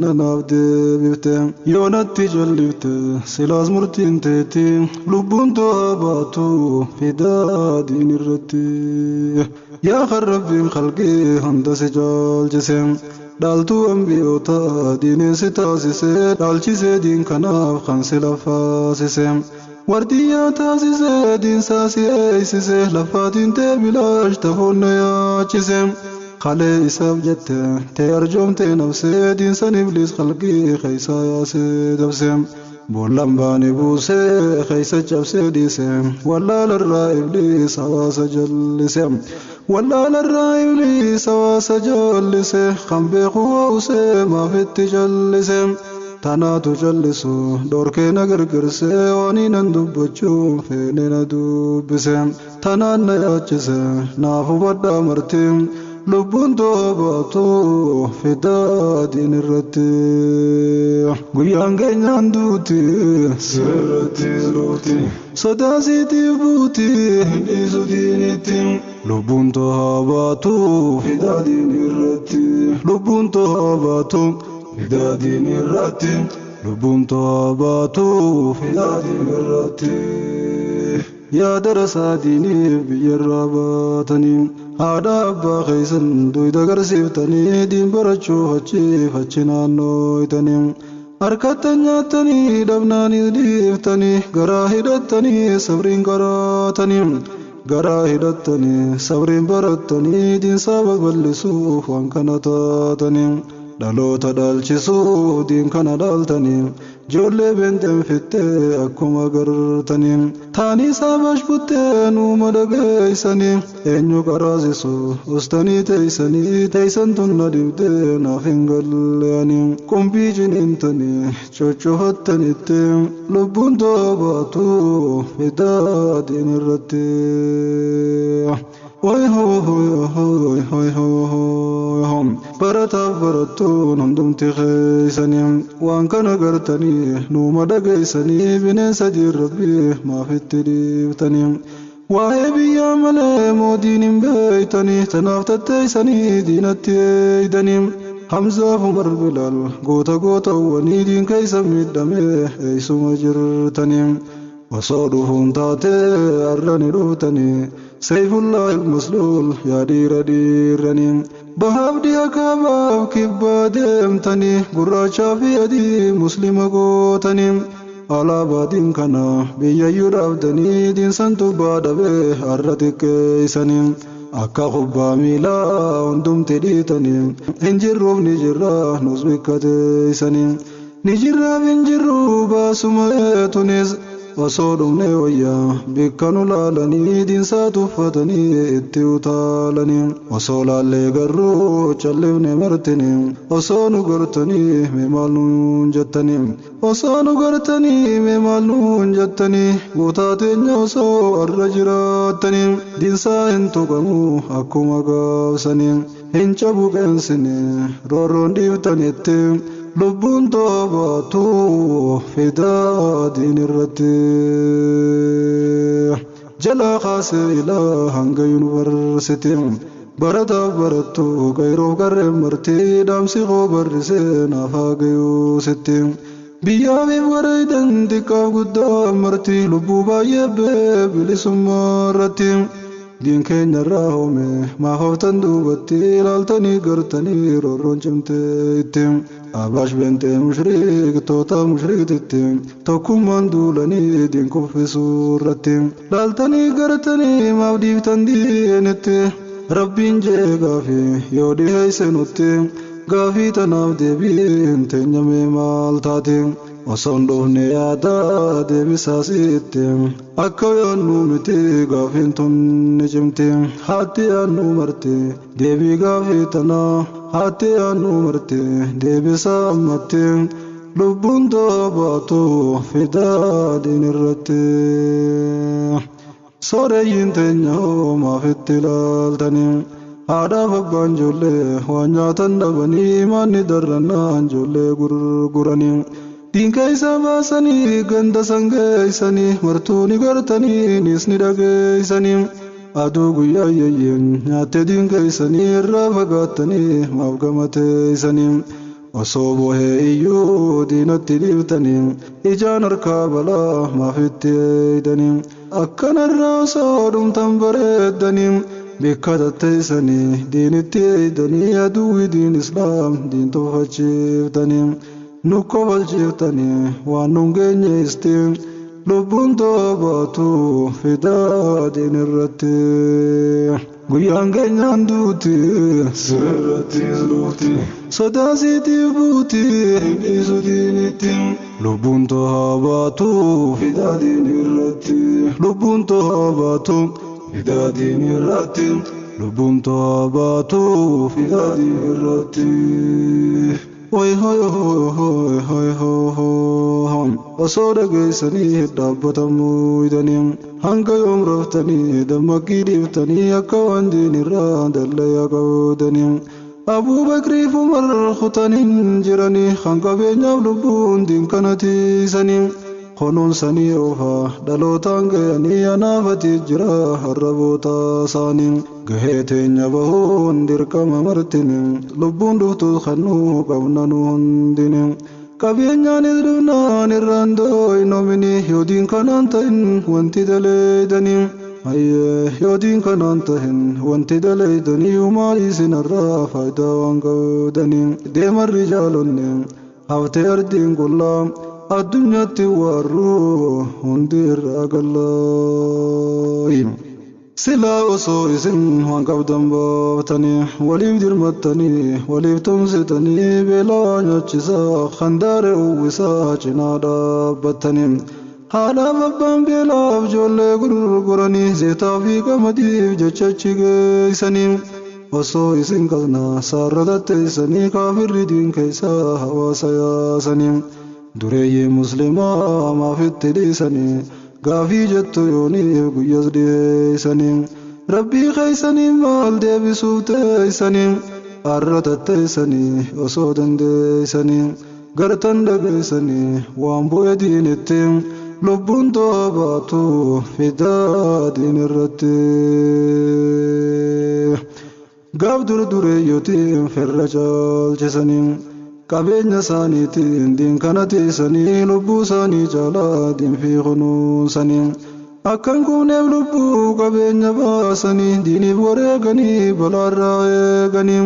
Nanaaf deebifte yoo natti jallifte silaas murtiin teetti lubbuun to'aa baatu fidaa diin irratti. Yaa kan Rabbiin khalqii hunda si caalchise, dhaaltuu ambiyoota diiniin si taasise, dhaalchisee diin kanaaf kan si lafaasise. Wardiyyaa taasise, diinsaa si eeysise, lafaatiin tee bilaash tafuun na yaachise. Kalee isaaf jette tee arjoomtee nafsee, diinsan ibliis khalqii keeysaa yaasee dabse. Boollan baane buusee keeysa cabsee dhiise, wallaalarraa ibliis hawaasa jallise. Wallaalarraa ibliis hawaasa jallise, kan beeku hoosee maaf itti jallise. Tanaatu jallisu dhorkee na gargarsee, waan nan dubbachuu feene na dubbise. Tanaan na yaachise, naaf hubadhaa marti, lubbuun to'aa baatu fidaa diin irratti. Guyyaan keenyaan duuti sirratti duuti, sodaa siitiif buuti hin dhiisu diinitti. Lubbuun to'aa baatu fidaa diin irratti. Lubbuun to'aa baatu fidaa diin irratti. Lubbuun to'aa baatu fidaa diin irratti. Yaa darasaa diiniif biyyarraa baatanii, haadha abbaa keeysan duyda agarsiiftanii, diin barachuuf achiif achi naannooytanii, harkattan nyaattanii dhabnaanii dhiiftanii, garaa hidhattanii sabriin qaraatanii, garaa hidhattanii sabriin barattanii, diinsaa babal'isuuf waan kana taatanii, dhaloota dhaalchisuuf diin kana dhaaltanii, ijoollee beenteen fittee akkuma gartanii, taanii saabash buttee nuuma dhageeysanii, eenyu qaraasisu ustanii teeysanii, teeysan tun na dhibdee naaf hin galleanii, qumbii ciniintanii cocofattanitti, lubbuun to'aa baatu fidaa diin irratti. Hoy hoy hoy hoy hoy hoy, barataaf barattuun hundumti keeysanii waan kana gartanii nuuma dhageeysanii, bineensa diin Rabbii maaf itti dhiiftanii? Waa'ee biyyaa malee mootiin hin beeytanii, tanaaf tatteeysanii diinatti eeydanii. Hamzaaf Umar Bilaal goota gootawwanii, diin keeysa miidhamee eeysuma jirtanii? Osoo dhufuun taatee har'a ni dhuftanii, Seeyfullaa ilmasluul yaa dhiira dhiirranii, bahaaf dhiha kaabaaf kibbaa deemtanii, gurraachaa fi adii muslima gootanii, alaabaa diin kana biyyayyuu dhaabdanii, diinsan tubbaa dhabee har'a xiqqeeysanii, akka kubbaa miilaa hundumti dhiitanii, hin jirruuf ni jirra nus bikkateeysanii, ni jirraaf hin jirru baasuma eetunis. Osoo dhumne wayyaa bikka nu laalanii, diinsaa tuffatanii itti utaalanii, osoo laallee garuu callifne martini, osoo nu gartanii mee maal nuun jettanii? Osoo nu gartanii mee maal nuun jettanii? Guutaa teenya osoo har'a jiraattanii, diinsaa hin tuqamu akkuma gaafsanii, hin cabu qeensine roorroon dhiiftanitti, lubbuun to'aa baatu fidaa diin irratti. Jalaa kaasee ilaa hanga yuunivarsiitii, barataaf barattu qayroof qarreen martii, dhaamsi koo barrisee naaf haa gayuu sitti. Biyyaaf wareeydan xiqqaaf guddaa marti, lubbuu baay'ee bee bilisummaa irratti. Diin keenya irraa hoome maaf haftan duubatti? Ilaaltanii gartanii roorroon cimtee itti. Abaash beenxee mushriktoota mushriktitti tokkummaan duulanii diin kuffisuu irratti. Laaltanii gartanii maaf dhiiftan diinitti? Rabbiin jee gaafii yoo dhiheeyse nutti, gaafii tanaaf deebiin teenyamee maal taate? Osoon dhufne yaada deebisaa sitti, akka yaannu miti gaafiin tun ni cimti. Haatti yaannu marti deebii gaafii tanaa, haatti yaannu marti deebisaa ammatti, lubbuun to'aa baatu fidaa diin irratti. Sooreyyiin teenya maaf itti ilaaltanii? Haadhaaf abbaan ijoollee waan nyaatan dhabanii, manni darrannaan ijoollee gurguranii, diin keessa baasanii ganda san geessanii, martuu ni gartanii nis ni dhageessanii, aduu guyyaa yeeyyiin nyaattee diin keessanii irraa fagaattanii maaf gamateessanii? Osoo boohee iyyuu diinatti dhiiftanii ijaan harkaa balaa maafitti eeydanii akkanarraa osoo dhumtan bareeddanii bikka tatteessanii diinitti eeydanii aduwwi diin islaam diin tuffachiiftanii nu kofalchiiftanii waan nun geenyeesti lubbuun toobaatu fidaa diin irratti. Guyyaan keenyaan duuti sirrattis duuti sodaa siitiif buuti dhiisu diinitti lubbuun tohaa baatu fidaa diin irratti lubbuun tohaa baatu fidaa diin irratti lubbuun tohaa baatu fidaa diin irratti. Hoy hoy hoy hoy hoy hoy osoo dhageessanii dhaabbatamuu idanii hanga yoom raftanii dammaqii dhiiftanii akka waan diinirraa dallayaa qabdanii Abuubakriif Umar kutaniin jiranii kan qabeenyaaf lubbuun diin kana tiisanii kunuunsanii oofaa dhalootaan ga'anii anaafati jira harraboota isaanii gahee teenya bahuun dirqama martini lubbuun dhuftus kannuu qabna nu hundini qabeenyaanis dhufnaan irraan dooynomini yoo diin kanaan ta'in wanti daleeydanii hayyee yoo diin kanaan ta'in wanti daleeydanii maal isinarraa faayidaa waan qabdanii deemarri jaalonne haftee ardiin qullaa addunyaatti warruu hundi irraa gallaayi. Silaa osoo isin waan qabdan baaftanii waliif dirmattanii waliif tumsitanii beelaa nyaachisaa handaare uwwisaa cinaa dhaabbattanii haadhaaf abbaan beelaaf ijoollee gurguranii zeetaa fi qamadiif jecha achi geessanii osoo isin qabna saarratatteessanii kaafirri diin keessaa hawaasa yaasanii dureeyyii muslimaa maafitti dhiisanii gaafii jettu yooniif guyyas dhiyeessanii rabbii keeysanii maal deebisuuf teeysanii har'a tatteessanii osoo dandeeysanii gartan dhageessanii waan bu'e diinitti lubbuun toobaatu fidaa diin irratti. Gaaf dur dureeyyotiin firra caalchisanii qabeenya isaaniitiin diin kana teessanii lubbuu isaanii caalaa diin fi kunuunsanii akkan kuufneef lubbuu qabeenya baasanii diiniif wareeganii balaarraa eeganii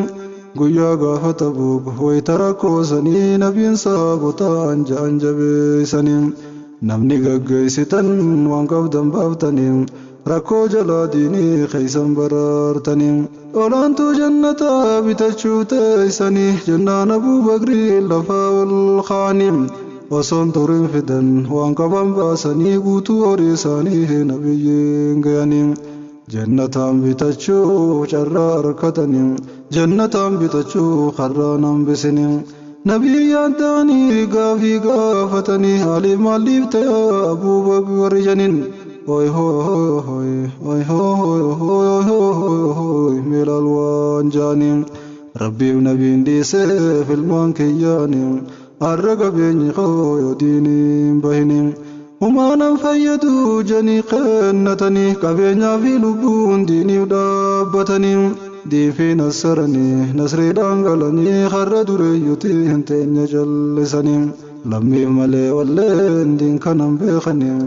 guyyaa gaafa tabuuk wayita rakkoosanii nabiin saabotaan ja'an jabeessanii namni gaggeessitan waan qabdan baaftanii rakkoo jalaa diinii keeysan baraartanii olaantuu jannataa bitachuu teeysanii jennaan abuubakrii lafaa ol kaanii osoon turin fidan waan qaban baasanii guutuu horii isaanii nabiyyiin gayanii jannataan bitachuu carraa harkatanii jannataan bitachuu karraa hambisinii nabiyyaan ta'anii gaafii gaafatanii haaliif maaliif ta'e abuubakar janiin Oi hoi hoi oi hoi hoi hoi hoi hoi milaal waan jaaniin rabbiif nabiin dhiisee filmaan kiyyaaniin har'a qabeenyi koo yoo diiniin bahiniin humaanan fayyadu janii kennatanii qabeenyaa fi lubbuun diiniif dhaabbatanii diinfi nassaranii nasriidhaan galanii har'a dureeyyuutiin teenya jallisanii lammiif malee walleen diin kanan beekanii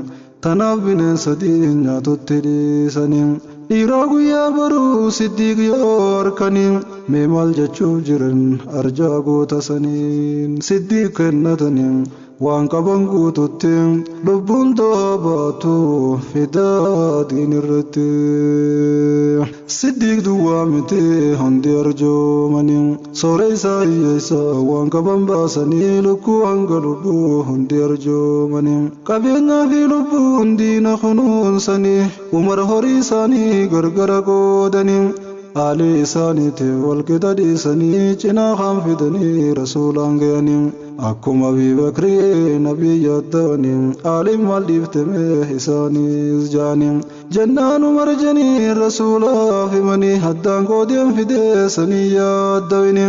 tanaaf bineensa diin nyaatutti dhiisanii dhiiraa guyyaa baruu siddiiq yoo harkanii mee maal jechuuf jiran arjaa goota saniin siddiiq kennatanii waan qaban guututti lubbuun toobaatu fidaa diin irratti. Siddiiq duwwaa miti hundi arjoomanii soora isaa hiyyeessa waan qaban baasanii lukkuu hanga lubbuu hundi arjoomanii qabeenyaa fi lubbuun diina kunuunsanii umar horii isaanii gargara qoodanii haalli isaaniitiif walqixa dhiisanii cinaa kaan fidanii rasuulaan ga'anii akkuma Abiibakrii nabiyya ta'anii haaliif maal dhiiftame isaanis ja'anii jennaan umar janii rasuulaaf himanii addaan qoodeen fidee sanii yaaddawini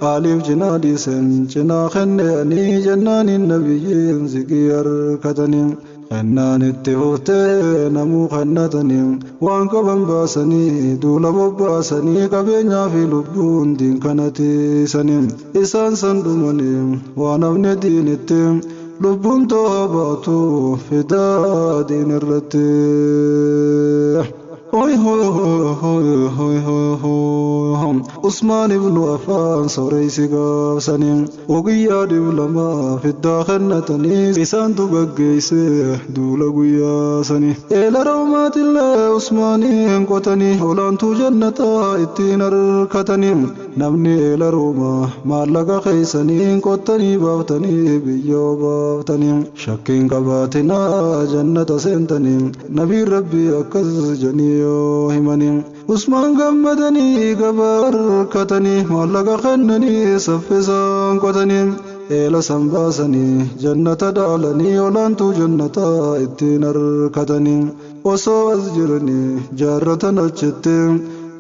haaliif cinaa dhiisen cinaa kenneanii jennaaniin nabiyyiin ziqii harkatanii. Kennaan itti fuftee namuu kennatanii waan qaban baasanii duula bobbaasanii qabeenyaa fi lubbuun diin kana tiisanii isaan san dhumanii waan hafne diinitti lubbuun to'a baatu fidaa diin irratti. Usmaan ibnu Affaan sooreysi gaafsanii ogiyyaa dhiblamaa fiddaa kennatanii isaantu gaggeeyse duula guyyaa sanii. Eela roomaatillee Usmaaniin qotanii olaantuu jannataa ittiin harkatanii namni eela roomaa maallaqa keeysaniin qottanii baaftanii biyyoo baaftanii shakkiin qabaatinaa jannata seentanii nabiin rabbii akkas janii yoo himanii Usmaan gammadanii gabaa harkatanii maallaqa kennanii saffisaan qotanii eela san baasanii jannata dhaalanii olaantuu jannataa ittiin harkatanii osoo as jiranii jaarratan achitti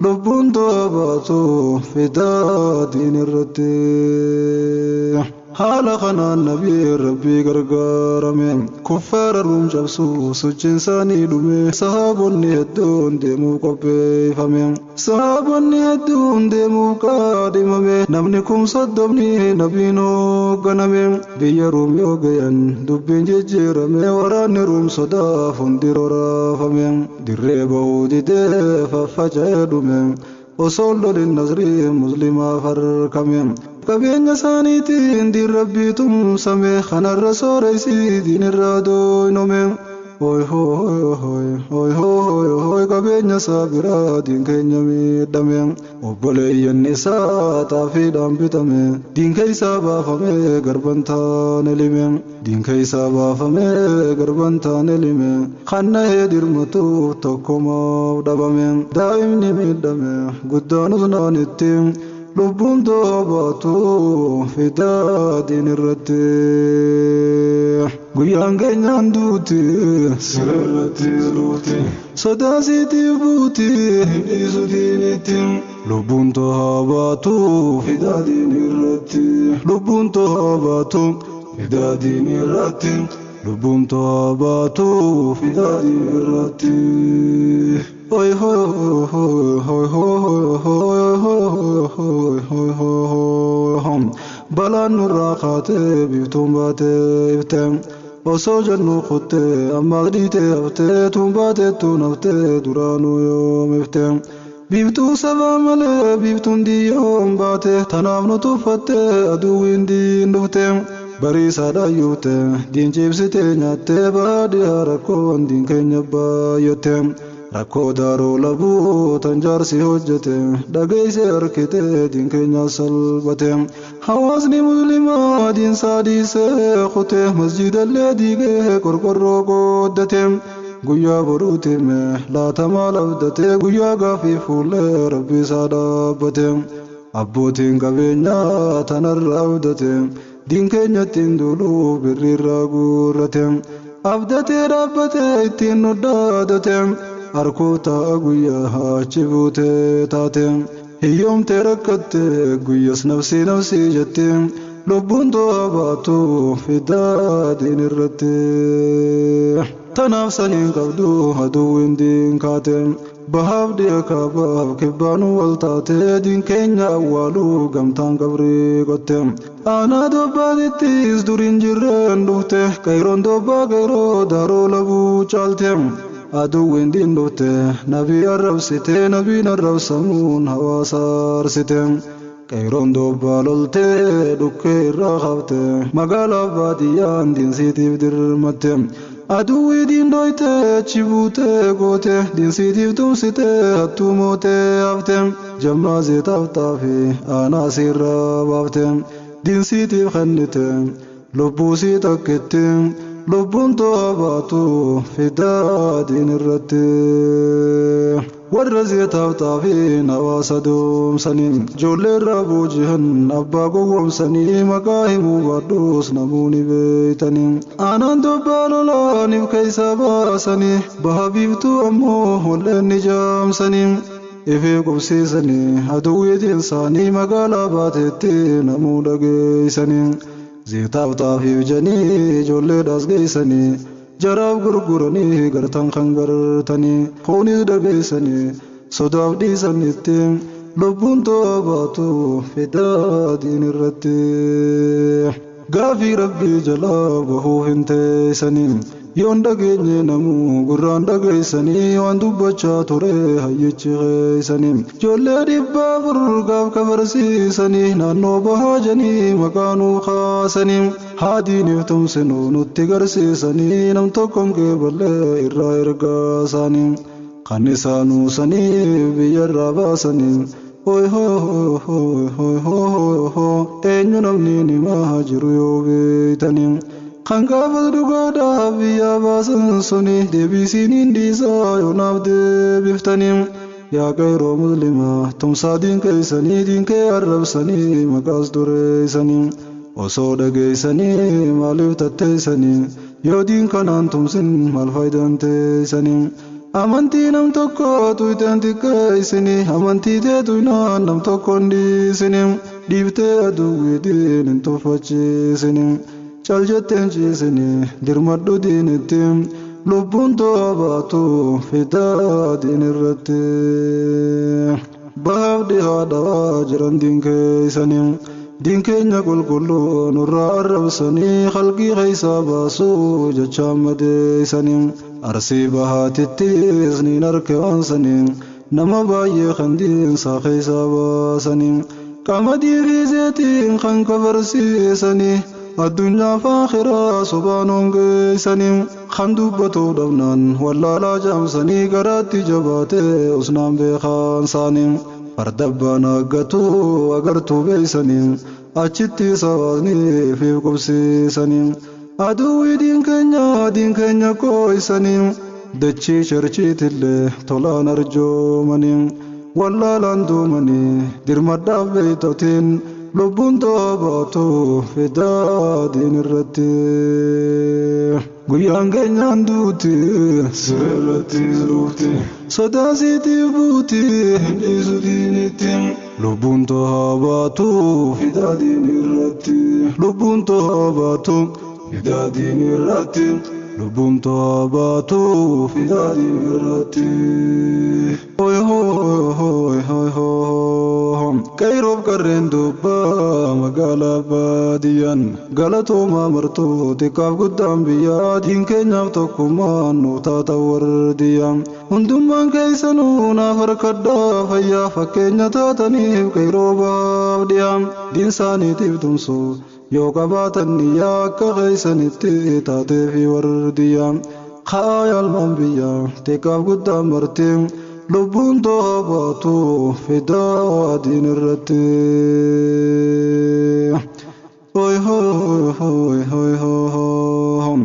lubbuun to'a baatu fidaa diin irratti. Haala kanaan nabii rabbii gargaarame kuffaara ruum cabsuu sochiin isaanii dhume sahaabonni hedduun deemuuf qopheeffame sahaabonni hedduun deemuuf qaadhimame namni kum soddomni nabiin hoogganame biyya ruum yoo gayan dubbiin jijjiirame waraanni ruum sodaaf hundi roraafame dirree bahuu didee faffaca'ee dhume osoo lolin nasrii muslimaaf harkame qabeenya isaaniitiin diin rabbii tumsame kanarra sooreysi diin irraa doynome Hooy hooy hooy hooy hooy hooy qabeenya isaa biraa diin keenya miidhame obboleeyyan isaa xaafiidhaan bitame diin keessaa baafame garban taane lime diin keessaa baafame garban taane lime kannahee dirmatuuf tokkomaaf dhabame daa'imni miidhame guddaanus naanitti lubbuun to'a baatu fidaa diin irratti. Guyyaan keenyaan duuti sirriitti duuti sodaa siitiif buuti dhiisu diinitti lubbuun to'a baatu fidaa diin irratti lubbuun to'a baatu fidaa diin irratti lubbuun to'a baatu fidaa diin irratti. Oi hoi hoi hoi hoi hoi hoi hoi hoi hoi balaan nurraa kaatee biiftuun baatee iftee osoo jennu kuttee ammaas dhiitee haftee tuun baatee tuun haftee duraanuu yoom iftee biiftuu sabaa malee biiftuun diyyoon baate tanaaf nu tuffattee aduwwiin diin dhuftee bariisaadhaan yuuftee diin ciibsitee nyaattee baadiyyaa rakkoon diin keenya baay'attee. Rakkoo daaroo labuu tan jaarsi hojjete dhageessee harkite diin keenya salphate hawaasni muslimaa diinsaa dhiisee kute masjidallee diigee qorqorroo qooddate guyyaa boruutime laatamaa labdate guyyaa gaafii fuullee rabbi isaa dhaabbate abbootiin qabeenyaa tanarra abdate diin keenya ittiin duuluuf birriirraa guurrate abdatee dhaabbatee ittiin nu dhaadate. Harkoota guyyaa achi buutee taate hiyyoomtee rakkatte guyyas nafsii nafsii jette lubbuun to'a baatu fidaa diin irratti. Tanaaf saniin qabdu aduwwiin diin kaate bahaaf dhiya kaabaaf kibbaanuu wal taate diin keenya awwaaluu gamtaan qabrii qotte. Aanaa dobbaatittis duriin jirreen dhufte qayroon dobbaa qayroo daaroo labuu caalte. Aduwwiin diin dhufte nabii arrabsite nabiin arrabsamuun hawaasa aarsite qayroon dobbaa loltee dhukkee irraa hafte magaalaa baadiyyaan diinsiitiif dirmatte aduwwii diin dhoyte achi buutee goote diinsiitiif tumsite hattuu mootee hafte jammaa zeetaaf xaafi aanaa siirraa baafte diinsiitiif kennite lubbuu sii takkitti. Lubbuun to'a baatu fidaa diin irratti. Warra zeetaaf xaafiin hawaasa doomsanii ijoollee irraa booji'an abbaa gowwoomsanii maqaa himuu baadhuus namoonni beeytanii. Aanaan dobbaa lolaaniif keessaa baasanii baha biiftuu ammoo walleen ni jaamsanii. Ifee qubsiisanii aduwwiitiin isaanii magaalaa baateetti namuu dhageessanii. Zeetaaf xaafiif janii ijoolleedhaas geessanii Jaraaf gurguranii gartan kan gartanii kunis dhageessanii sodaaf dhiisanitti lubbuun toobaatu fidaa diin irratti. Gaafii rabbii jalaa bahuuf hin teessanii yoon dhageenye namuu gurraan dhageessanii waan dubbachaa ture hayyichi keeysanii ijoollee 400 gaaf kafarsiisanii naannoo bahaa janii maqaa nuu kaasanii haadiiniif tumsinuu nutti garsiisanii nam tokkoon qeeballee irraa ergaasaanii kan isaanuu sanii biyyarraa baasanii. Hoi hoi hoi hoi hoi hoi eenyu namni nimaa jiru yoo beeytanii kan gaafas dhugaadhaaf biyyaa baasan suni deebisiin dhiisaa yoonaaf deebiftanii yaa qeeroo muslimaa tumsaa diin keeysanii diin kee arrabsanii maqaas dureeysanii osoo dhageeysanii maaliif tatteeysanii yoo diin kanaan tumsin maal faayidaan teeysanii. Amantii nam tokko tuyteen xiqqeessini amantii teetu inaan nam tokko hin dhiisini dhiiftee aduwwiitiin hin tuffachiisini cal jetteen ciisini dirmadhu diinitti lubbuun toobaatu fidaa diin irratti. Bahaaf dhihaa dhawaa jiran diin keeysanii diin keenya qulqulluu nurraa arrabsanii halqii keeysaa baasuu jechaan madeeysanii. Arsii bahaatittis niin arke waansanii nama baay'ee kan diinsaa keessaa baasanii qamadii fi zeetiin kan kafarsiisanii addunyaa fi akhiraa sobaan hongeessanii kan dubbatuu dhabnaan wallaalaa jaamsanii garaatti jabaatee usnaan beekaan fardabbaan aggatuu agartuu beeysanii achitti sawaasnii fi qubsiisanii. Aduwwi diin keenya kooysanii dachii sharchiitillee tolaan arjoomanii wallaalaan duumanii dirmadhaaf beeytotiin lubbuun toobaatu fidaa diin irratti. Guyyaan keenyaan duuti sirratti dhufti sodaa siitiif buuti hin dhiisu diinitti lubbuun toobaatu fidaa diin irratti lubbuun toobaatu. Fidaa diin irratti lubbuun toobaatu fidaa diin irratti. Hoi hoi hoi hoi hoi qeyroof qarreen dubbaa magaalaa baadiyyaan galatoomaa martuu xiqqaaf guddaan biyyaa diin keenyaaf tokkummaan nu taata wardiyyaa hundummaan keessanuu naaf harkadhaa fayyaa fakkeenya taataniif qeyroo baaf dhiyaa diin saaniitiif tumsuu. Yoo qabaatan niyyaa akka keeysanitti taatee fi wardiyyaa kaayaa almaan biyyaa xiqqaaf guddaan marti lubbuun toobaatu fidaa diin irratti. Hoi hoi hoi hoi hoi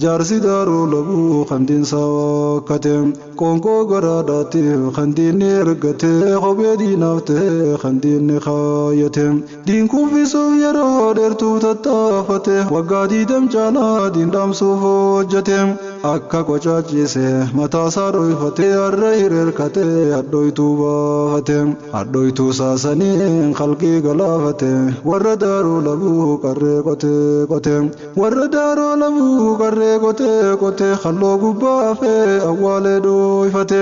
jaarsi daaruu labuu kan diinsaa waakkate qoonqoo garaadhaatiif kan diinni ergate kophee diinaaf ta'e kan diinni kaayyate diin kuffisuuf yeroo dheertuuf tattaafate waggaa 20 caalaa diin dhaamsuuf hojjete akka qocaachise mataasaa dhoyfate harra hiriirkate hadhoytuu baafate hadhoytuu saasaniin qalqii galaafate warra daaruu labuu qarree qotee qote warra daaruu labuu qarree qotee qotee halloo gubbaa fee awwaalee dhoyfate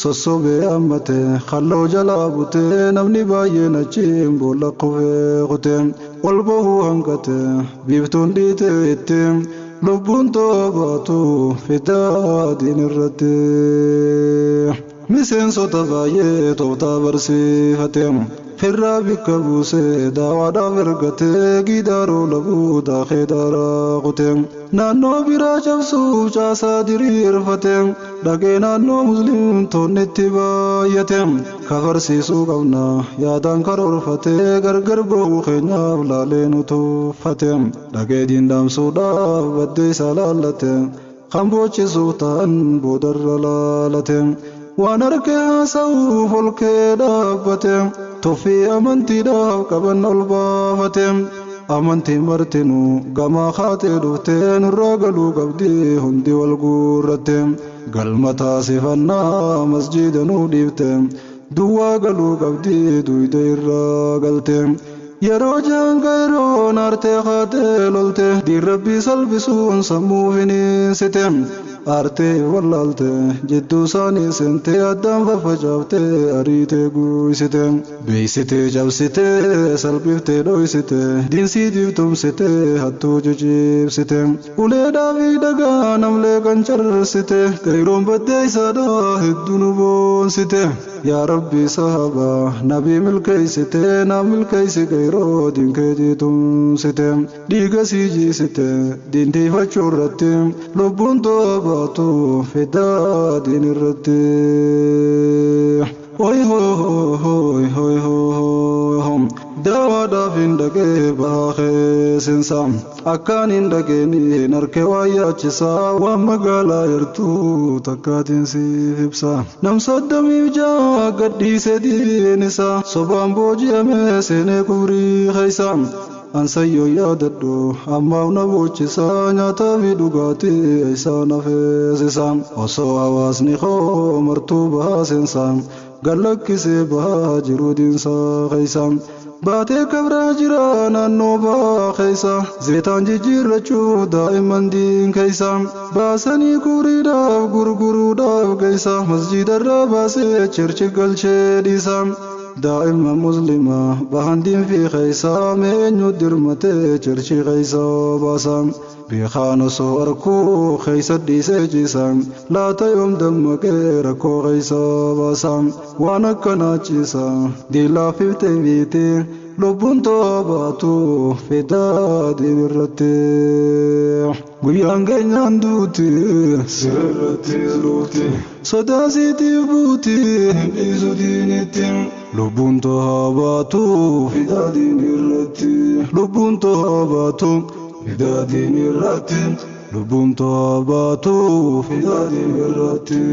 sossobee hammate halloo jalaa butee namni baay'een achiin boolla qufee qute ol bahuu hanqate biiftuun dhiitee itti lubbuun toobaatu fidaa diin irratti. Miseensota baay'ee tooftaa barsiifate firraa bikka buusee daawaadhaaf ergatee gidaaroo labuu daakee daaraa qute naannoo biraa cabsuuf caasaa diriirfate dhagee naannoo muslimtoonni baay'ate kafarsiisuu qabna yaadaan karoorfate gargar bahuu keenyaaf laalee nu tuffate dhagee diin dhaamsuudhaaf baddee isaa laallate kan boochisuuf ta'an boodarra laalate. Waan harka haasa'uuf ol kee dhaabbate tuffii amantiidhaaf qaban ol baafate amantiin martinuu gamaa kaatee dhuftee nurraa galuu qabdi hundi wal guurratte galma taasifannaa masjiida nuu dhiifte duwwaa galuu qabdi duyda irraa galte Yeroo jaanqeeroon aartee haatee lolte diin rabbii salphisuun sammuu finiinsite aartee wallaalte jidduu isaanii seentee addaan faffacaaftee ariitee guuysite beeksitee cabsitee salphiftee dhoysite diinsiitiif tumsite hattuu ciciibsite uleedhaa fi dhagaa namlee kan carsite qeeroon baddee isaadhaa hedduu nu boonsite yaa rabbii sahabaa nabii milkeessite na milkeessi qeeroo diinkeetii tumsite dhiiga sii jiisite diintiifachuu irratti lubbuun to'a baatu fidaa diin irratti. Oy hoo hoo hoo hoo daawaadhaaf hin dhaqee baahee seensa akkaan hin dhaqeen harkee waa yaachisaa waan magaalaa jirtu takkaatiin siif ibsa nam 36 gadhiisee diin isaa sobaan booji'amee seenee kubrii keessa ansayyoo yaadadhu ammaaf na bochisaa nyaataa fi dhugaatii isaa na feesisa osoo hawaasni koo martuu bahaa seensa gallakkisee bahaa jiru diinsaa keessa baatee kabraa jira naannoo bahaa keessa zeetaan jijjiirrachuu daa'imman diin keessa baasanii kuriidhaaf gurguruudhaaf keessa masjiidarraa baasee chirchi galchee dhiisa daa'imman muslimaa bahan diin fi keessa meenyu dirmatee chirchi keessa baasa beekaan osoo arkuu keessa dhiisee ciisa laata yoom dammaqee rakkoo keessa baasa waan akkanaa ciisa diilaafiftee biite lubbuun to'a baatu fidaa diin irratti guyyaan keenyaan duuti sirratti luuti sodaa siitiif buuti hin dhiisu diinitti lubbuun to'a baatu fidaa diin irratti lubbuun to'a baatu fidaa diin irratti lubbuun to'a baatu fidaa diin irratti.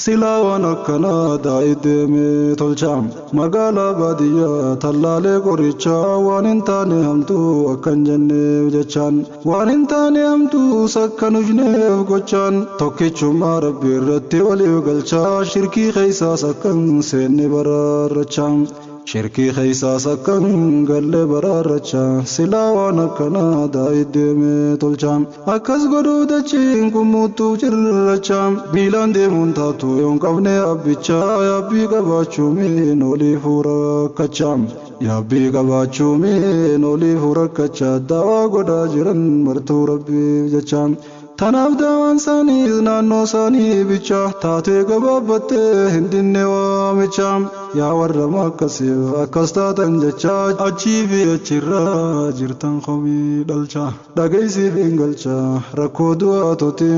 Silaa waan akkanaa daa'ii deemee tolcha magaalaa baadiyyaa tallaalee qorichaa waan hin taane hamtuu akkan jenneef jechaan waan hin taane hamtuus akkan hujneef gochaan tokkichummaa rabbii irratti waliif galchaa shirkii keessaas akkan seenne baraarrachaa shirkii keessaas akkan galle baraarrachaa silaa waan akkanaa daa'ii deemee tolcha akkas godhuu dachiin kummuuttuu cirrachaa miilaan deemuun taatu yoon qabne abbichaa yaabbii qabaachuu miin olii fuurakkachaa yaabbii qabaachuu miin olii fuurakkachaa daawaa godhaa jiran martuu rabbiif jechaa tanaaf daawaan isaaniis naannoo isaanii bicha taatee gabaabbattee hin dinne waamicha yaa warra akkasiif akkas taatan jecha achii fi achirraa jirtan komii dhalcha dhageessiif hin galcha rakkoo du'aatoti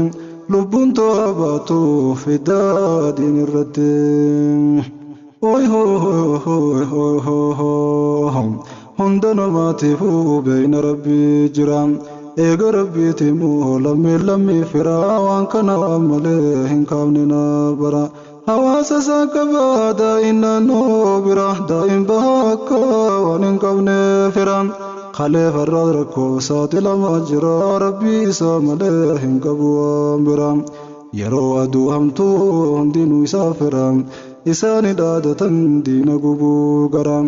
lubbuun to'a baatu fidaa diin irratti. Oy hoo hoo hoo hoo hoo hunda namaatiifuu beeyna rabbii jira. Eega rabbiiti immoo lammii lammii firaa waan kana malee hin kaafne na bara. Hawaasa isaa qabaa daa'in naannoo bira daa'in bahaa akka waan hin qabne fira. Kalee farraa rakkoo saaxilamaa jira rabbii isaa malee hin qabu waan bira. Yeroo aduu hamtuu hundinuu isaa fira isaani dhaadatan diina gubuu gara.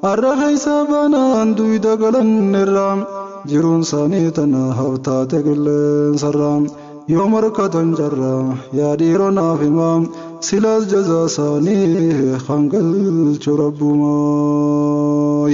Har'a keessa baanaan duyda galan irraa. Jiruun isaanii tana haftaate qilleensarraa yoo markatan carraa yaa dhiiroo naaf himaa silaas jazaa isaanii kan galchu rabbumaa.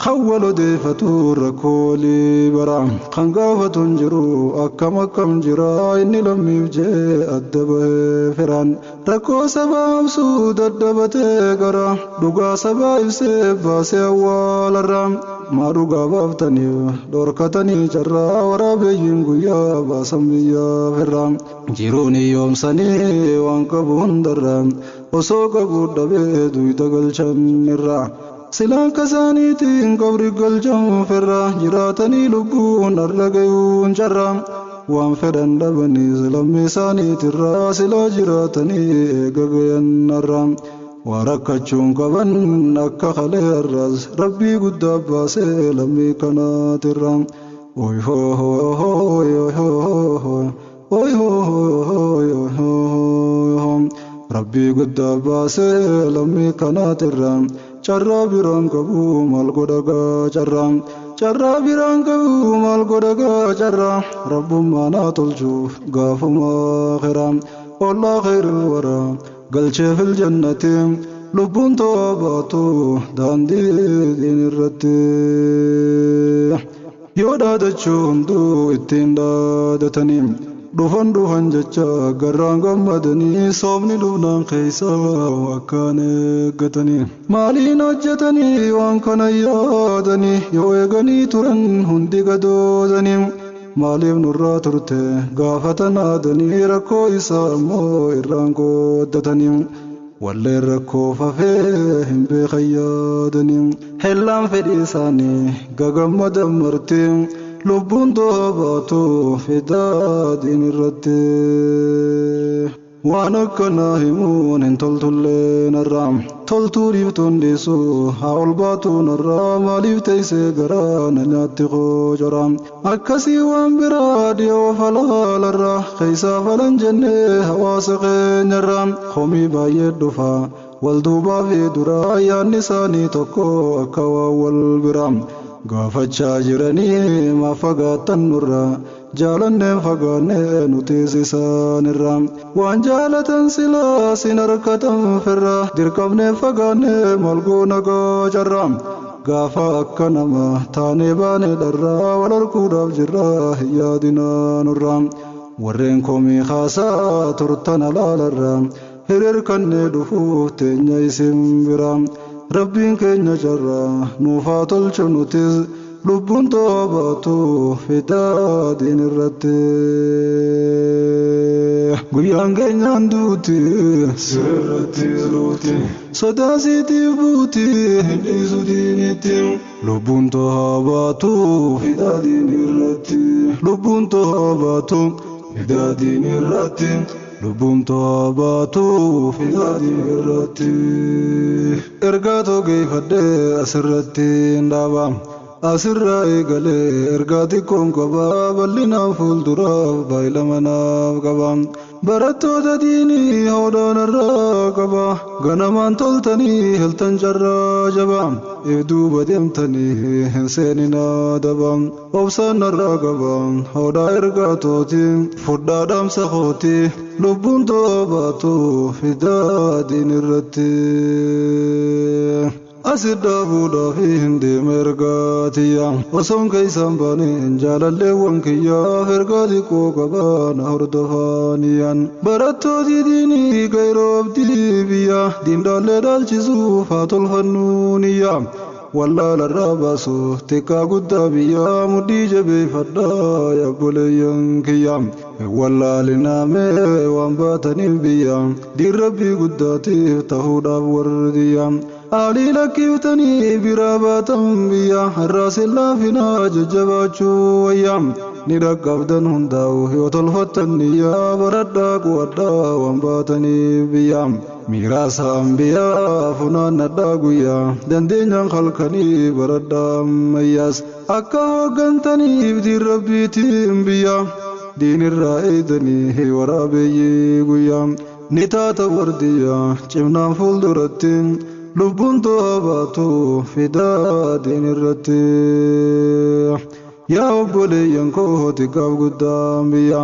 Kan odeeffatu rakkoolee bara kan gaafatu hin jiru akkam akkam jira inni lammiif jee adda bahee firaan rakkoo sabaa ibsuu dadhabatee gara dhugaa sabaa ibsee baasee awwaalarraa maa dhugaa baaftaniif dhorkatanii carraa waraabeyyiin guyyaa baasan biyyaa firraa jiruun hiyyoomsanii waan qabu hundarraa osoo qabu dhabee duyda galchan irraa. Silaan kasaaniitiin qabri galchan firraa jiraatanii lubbuun har'a gayuun carraa waan fedhan dhabaniis lammii isaaniitirraa silaa jiraatanii eega gayan har'aa waa rakkachuun qaban akka kalee har'aas rabbii guddaa baasee lammii kanaatirraa. Oy hoo hoo hoo hoo hoo oy hoo hoo hoo hoo rabbii guddaa baasee lammii kanaatirraa. Carraa biraan qabu maal godhagaa carraa carraa biraan qabu maal godhagaa carraa rabbummaa naa tolchuuf gaafuma akhiraa ollaa khayril waraa galchee fil jannati lubbuun to'aa baatu daandii diin irratti. Yoo dhaadachuu hunduu ittiin dhaadatanii dhufan dhufan jecha garraan gammadanii soomni dhufnaan keessa akkaan eeggatanii maaliin hojjetanii waan kana yaadanii yoo eeganii turan hundi gadoodanii maaliif nurraa turte gaafatan aadanii rakkoo isaa immoo irraan qooddatanii walleen rakkoo fafee hin beekan yaadanii hellaan fedhii isaanii gagammadan marti lubbuun to'aa baatu fidaa diin irratti. Waan akkanaa himuun hin toltullee narraa toltuu dhiiftuun dhiisu haa ol baatu narraa maaliif teessee garaa na nyaatti qoocora akkasii waan biraa dhiyoo falaalarraa keessaa falan jennee hawaasa keenyarraa komii baay'ee dhufa wal duubaa fi duraa yaadni isaanii tokko akka waan wal biraa gaafachaa jiranii maaf fagaattan nurraa jaalanneen fagaannee nutis isaanirraa waan jaalatan silaa sin harkatan firraa dirqamneen fagaannee maal goona goocarraa gaafa akka nama taanee baane dharraa wal arguudhaaf jirraa hin yaadinaa nurraa warreen komii haasaa turtan alaalarraa hiriirkannee dhufuuf teenya isin biraa rabbiin keenya carraa nuufaa tolchu nutis lubbuun to'aa baatu fidaa diin irratti. Guyyaan keenyaan duuti sirratti luuti sodaa siitiif buuti hin dhiisu diinitti lubbuun to'aa baatu fidaa diin irratti lubbuun to'aa baatu fidaa diin irratti. Lubbuun to'aa baatu fidaa diin irratti. Ergaa togeeffadhee asirratti hin dhaaba. Asirraa eegalee ergaa xiqqoon qabaa bal'inaan fuulduraaf baay'ila naaf qaba. Barattoota diinii hodhaan irraa qaba. Ganamaan toltanii hiltan carraa jaba. If duuba deemtanii hin seeninaa daba. Obsaan narraa qaba hodhaa ergaa tooti. Fudhaa dhaamsa kooti. Lubbuun to'aa baatu fidaa diin irratti. Asid dhaabuudhaaf hin deema ergaa tiyya osoon keessaan baaneen jaalalleewwan kiyyaaf ergaa xiqqoo qabaa na hordofaaniyan barattooti diinii gayroo abdii biyya diindaallee dhaalchisuuf haa tolfannuu niyya wallaalarraa baasu xiqqaa guddaa biyyaa mudhii jabeeffadhaa yaabboleeyyan kiyya wallaalinaamee waan baataniif biyya diin rabbii guddaatiif ta'uudhaaf wardiyya. Alii lakkiftanii biraa baatan biyya har'aas hin laafinaa jajjabaachuu wayya ni dhaqqabdan hundaa'u yoo tolfattan niyyaa baradhaa qu'adhaa waan baataniif biyya miiraasa ambiyaa funaannadhaa guyyaa dandeenyaan halkanii baradhaa ammayyaas akka hooggantaniif diin rabbiitiin biyya diinirraa eedanii waraabeeyyii guyyaa ni taata wardiyyaa cimnaan fuulduratti. Lubbuun to'aa baatu fidaa diin irratti. Yaa obboleeyyan koo xiqqaaf guddaan biyya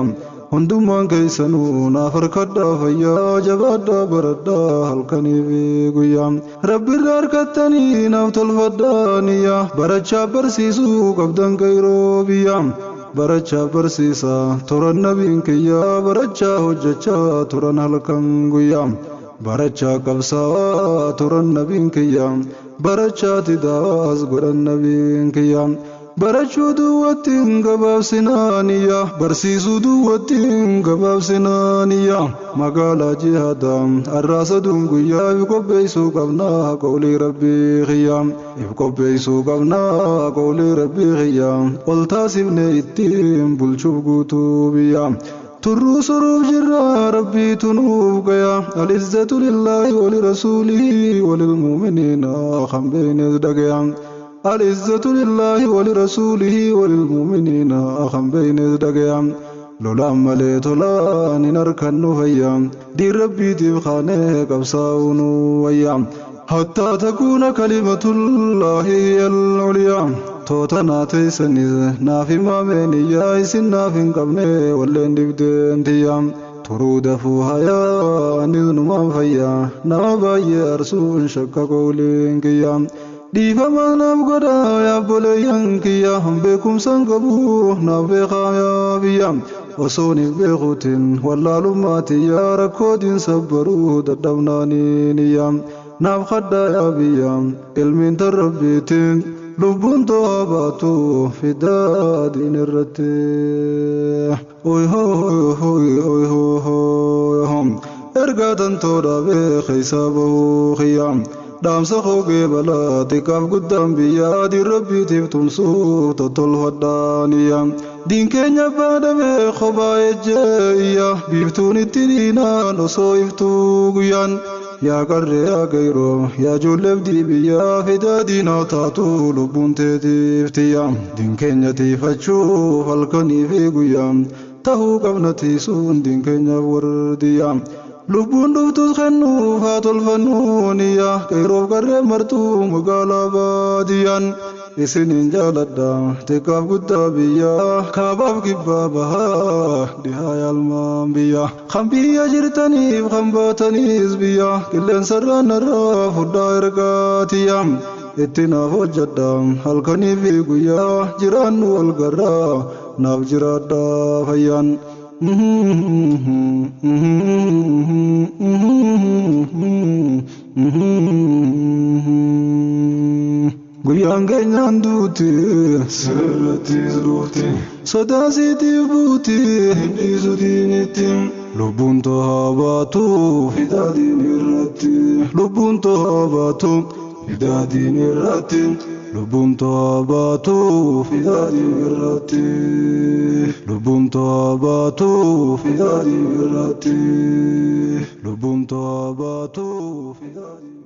hundumaan keessanuu naaf harkadhaa fayyaa jabaadhaa baradhaa halkanii fi guyyaa rabbirraa harkattanii naaf tolfadhaa niyyaa barachaa barsiisuu qabdan qayroo biyya barachaa barsiisaa turan nabiin kiyyaa barachaa hojjechaa turan halkan guyyaa. Barachaa qabsaa'aa turan nabiin kiyya barachaa tidaas godhan nabiin kiyya barachuu duwwatti hin gabaabsinaaniyya barsiisuu duwwatti hin gabaabsinaaniyya magaalaa jihaadaa arraasa guyyaa if qopheessuu qabnaa qawlii rabbii kiyya if qopheessuu qabnaa qawlii rabbii kiyya ol taasifne ittiin bulchuuf guutuu biyya. Turruu soruuf jirra rabbiitu nuuf gaya al-izzatu lillaahi walirasuulihi walilmuuminiina kan beeynes dhagaya al-izzatu lillaahi walirasuulihi walilmuuminiina kan beeynes dhagaya lolaan malee tolaan hin harkannu fayya diin rabbiitiif kaanee qabsaa'uu nu wayya. حتى تكون كلمة الله هي العليا توتنا تيسني نافي ما مني يا إسن نافين قبني ولين دبدين تيام ترود فوها يا نذن ما فيا نابا يرسول شك قولين قيام dhiifama naaf godhaa yaa obboleeyyan kiyya beekumsaan qabu naaf beekaa yaa biyya osoon hin beekuutiin wallaalummaati yaa rakkootiin sabbaruu dadhabnaaniin iyya naaf kadhaa yaa biyya ilmiin tan rabbiitiin lubbuun to'aa baatu fidaa diin irratti. Ergaa tantoo dhaabee keessa bahuu kiyya. Dhaamsa koogee balaa xiqqaaf guddaan biyyaa diin rabbiitiif tumsuuf tottolfadhaaniyya. Diin keenya baadhamee kophaa ejjeeyya biiftuun itti diinaan osoo iftuu guyyaan. Yaa qarree yaa geeroo yaa ijoolleef biyyaa fidaa diinaa taatu lubbuun teetiif tiyya. Diin keenya tiifachuuf halkanii fi guyyaa tahuu qabna tiisuun diin keenyaaf wardiyya. Lubbuun dhuftus kennuuf haa tolfannuuniyya qeeroof qarree martuu magaalaa baadiyyaan isiniin jaaladha xiqqaaf guddaa biyyaa kaabaaf kibbaa bahaa dhihaa yaalmaan biyya kan biyya jirtaniif kan baataniis biyya qilleensarraa narraa fudhaa ergaatiyya itti naaf hojjedha halkanii fi guyyaa jiraannu wal garraa naaf jiraadha fayyaan. Guyyaan keenyaan duuti sirrattis duuti sodaa siitiif buuti hin dhiisu diinitti lubbuun to'aa baatu fidaa diin irratti lubbuun to'aa baatu fidaa diin irratti lubbuun to'aa baatu fidaa diin irratti lubbuun to'aa baatu fidaa diin irratti lubbuun to'aa baatu fidaa diin.